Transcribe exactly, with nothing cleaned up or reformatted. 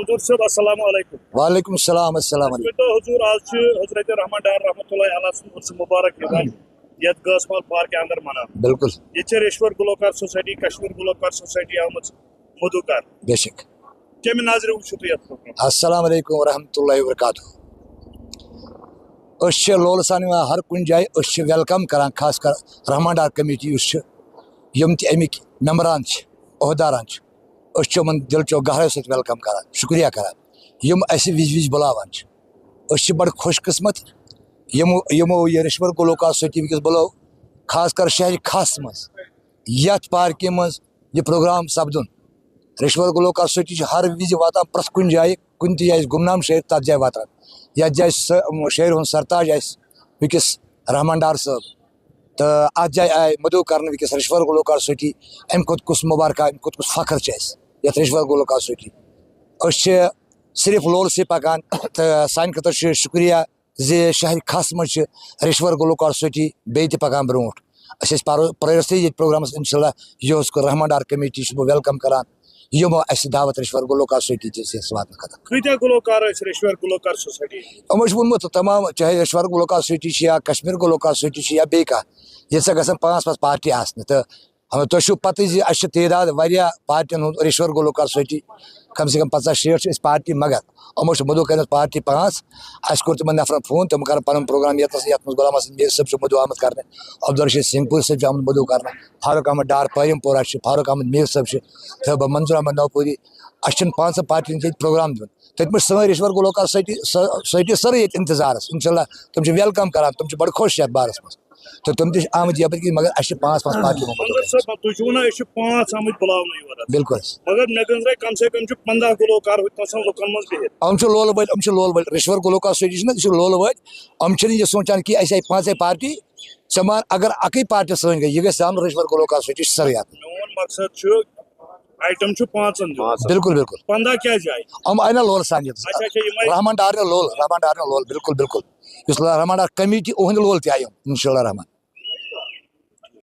حضور صٲب، السلام علیکم۔ وعلیکم السلام۔ السلام علیکم۔ ؤنۍ تو حضور، آز چھِ حضرت رحمان ڈار رحمتہ اللہ علیہ سُنٛد عُرس مبارک یِوان یَتھ گٲسہٕ مال پارکہِ اندر مناونہٕ۔ بِلکُل۔ ییٚتہِ چھِ ریشور گلوکار سوسایٹی، کشمیر گلوکار سوسایٹی آمٕژ مدعو کرنہٕ۔ بے شک۔ کمہِ نظرِ وٕچھِو تُہۍ یَتھ پروگرام؟ السلام علیکم ورحمۃ اللہ وبرکاتہ۔ أسۍ چھِ لولہٕ سان یِوان ہر کُنہِ جایہِ، أسۍ چھِ ویلکم کران، خاص کر رحمان ڈار کمیٹی یُس چھِ، یِم تہِ اَمِکۍ ممبران چھِ، عہداران چھِ، أسۍ چھِ یِمن دِل چو گہرٲیو سۭتۍ ویلکم کران، شُکریہ کران، یِم اَسہِ وِزِ وِزِ بُلاوان چھِ۔ أسۍ چھِ بڑٕ خۄش قٕسمت یِمو یِمو یہِ ریشور گلوکار سوسایٹی وٕنکیٚس بُلٲو، خاص کر شہرِ خاص منٛز، یَتھ پارکہِ منٛز یہِ پروگرام سپدُن۔ ریشور گلوکار سوسایٹی چھِ ہر وِزِ واتان پرٛٮ۪تھ کُنہِ جایہِ، کُنہِ تہِ جایہِ آسہِ گمنام شٲعر، تَتھ جایہِ واتان، یَتھ جایہِ سہ شٲعرِ ہُنٛد سرتاج آسہِ وٕنکیٚس رحمان ڈار صٲب، تہٕ اَتھ جایہِ آیہِ مدعو کرنہٕ وٕنکیٚس ریشور گلوکار سوسایٹی۔ اَمہِ کھۄتہٕ کُس مبارکہ، اَمہِ کھۄتہٕ کُس فخر چھُ اَسہِ یَتھ ریشور گلوکار سوسایٹی؟ أسۍ چھِ صرف لولہٕ سۭتۍ پکان، تہٕ سانہِ خٲطرٕ چھُ شُکریہ زِ شہرِ خاص منٛز چھِ ریشور گلوکار سوسایٹی بیٚیہِ تہِ پکان برونٛٹھ۔ أسۍ ٲسۍ پرو پرٲرِتھ ییٚتہِ پروگرامس، انشاءاللہ یہِ اوس کوٚر رحمان ڈار کمیٹی چھُس بہٕ ویلکم کران، یِمو اَسہِ دعوت ریشور گلوکار سوسایٹی دِژ یَتھ واتنہٕ خٲطرٕ۔ کۭتیٛاہ گلوکار ٲسۍ ریشور گلوکار سوسایٹی؟ یِمو چھُ ووٚنمُت تمام، چاہے ریشور گلوکار سوسایٹی چھِ یا کشمیر گلوکار سوسایٹی چھِ یا بیٚیہِ کانٛہہ، ییٚتہِ سا گژھن پانٛژھ پانٛژھ پارٹی آسنہِ، تہٕ اَمہِ تۄہہِ چھُو پَتہٕ زِ اَسہِ چھِ تعداد واریاہ پارٹین ہُنٛد، ریشور گلوکار سوسایٹی کم سے کم پنٛژاہ شیٹھ چھِ أسۍ پارٹی، مگر یِمو چھِ مدعو کٔرمٕژ پارٹی پانٛژھ۔ اَسہِ کوٚر تِمن نفرن فون، تِم کرن پنُن پروگرام ییٚتنس، یَتھ منٛز غلام حسن میر صٲب چھُ مدعو آمُت کرنہٕ، عبدالرشید سنگھ پوٗر صٲب چھُ آمُت مدعو کرنہٕ، فاروق احمد ڈار پٲرِم پورہ چھِ، فاروق احمد میر صٲب چھِ، تہٕ بہٕ منظور احمد نوپوری۔ اَسہِ چھِنہٕ پانٛژن پارٹین ییٚتہِ پروگرام دیُن۔ تٔتۍ پٲٹھۍ سٲنۍ ریشور گلوکار سوسایٹی، سو-، سوسایٹی سٲرٕے ییٚتہِ انتظارس، انشاءاللہ تِم چھِ ویلکم کران، تِم چھِ بڑٕ خۄش یتھ بارس منٛز، تہٕ تِم تہِ چھِ آمٕتۍ یپٲرۍ کِنۍ، مگر اَسہِ چھِ پانٛژھ پانٛژھ پارٹی منٛز۔ مگر سر، تُہۍ چھِو ونان أسۍ چھِ پانٛژھ آمٕتۍ بُلاونہٕ یور حظ۔ بِلکُل حظ۔ مگر مےٚ گٔنٛزرے کم سے کم چھِ پنٛداہ گلوکار ہُتہِ نَسَن لُکن منٛز بِہِتھ۔ یِم چھِ لولہٕ وٲلۍ، یِم چھِ لولہٕ وٲلۍ، ریشور گلوکار سوسایٹی چھِنہ، یہِ چھِ لولہٕ وٲلۍ۔ یِم چھِنہٕ یہِ سونٛچان کہِ اَسہِ آیہِ پانٛژے پارٹی، ژےٚ مان اگر اَکٕے پارٹی سٲنۍ گٔے، یہِ گژھِ زانُن ریشور گلوکار سوسایٹی چھِ سٲرٕے اَتھ۔ میون مقصد چھُ آیٹم چھُ پانٛژن دِوان۔ بِلکُل بِلکُل۔ پنٛداہ کیٛازِ آیہِ؟ یِم آیہِ نہ لولہٕ سان ییٚتہِ۔ اچھا، اچھا، یِم آیہِ۔ رحمان ڈار نہِ لول، رحمان ڈار نہِ لول، بِلکُل بِلکُل۔ یُس رحمان ڈار کمیٹی، اُہنٛدِ لول تہِ آیہِ یِم، انشاءاللہ رحمان۔